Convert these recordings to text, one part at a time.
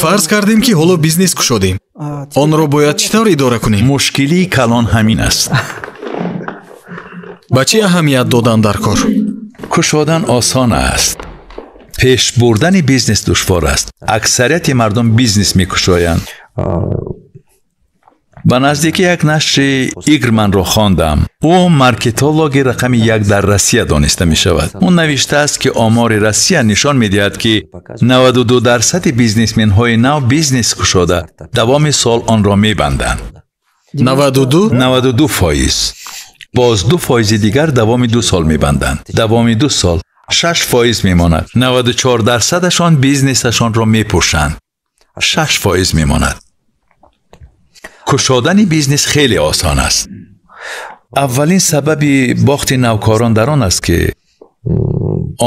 Фарз кардем, ки ҳоло бизнес кушодем, онро бояд чӣ тавр идора кунем? Мушкилии калон ҳамин аст. Ба чӣ аҳамият додан дар кор? Кушодан осон аст, пеш бурдани бизнес душвор аст. Аксарияти мардум бизнес мекушоянд. Ба наздикӣ як нашри Игрманро хондам. Ӯ маркетологи рақами як дар Россия дониста мешавад. Ӯ навиштааст, ки омори Россия нишон медиҳад, ки 92 дарсади бизнесменҳои нав бизнес кушода, давоми сол онро мебанданд. 92? 92%. Боз 2 фоизи дигар давоми 2 сол мебанданд. Давоми 2 сол 6% мемонад. 94 дарсадашон бизнесашонро мепӯшанд, 6% мемонад. Кушодани бизнес хеле осон аст. Аввалин сабаби бохти навкорон дар он аст, ки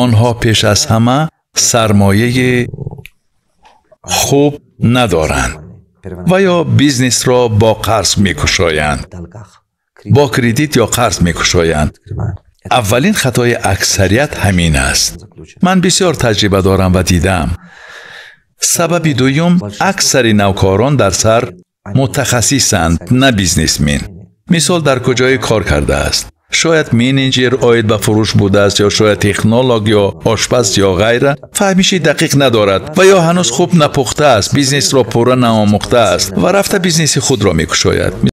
онҳо пеш аз ҳама сармояи хуб надоранд ва ё бизнесро бо қарз мекушоянд, бо кредит ё қарз мекушоянд. Аввалин хатои аксарият ҳамин аст. Ман бисёр таҷриба дорам ва дидаам. Сабаби дуюм: аксари навкорон дар сар мутахассисанд, на бизнесмен. Мисол, дар куҷое кор кардааст, шояд менеҷер оид ба фурӯш будааст ё шояд технолог ё ошпаз ё ғайра, фаҳмиши дақиқ надорад ва ё ҳанӯз хуб напухтааст, бизнесро пурра наомӯхтааст ва рафта бизнеси худро мекушояд.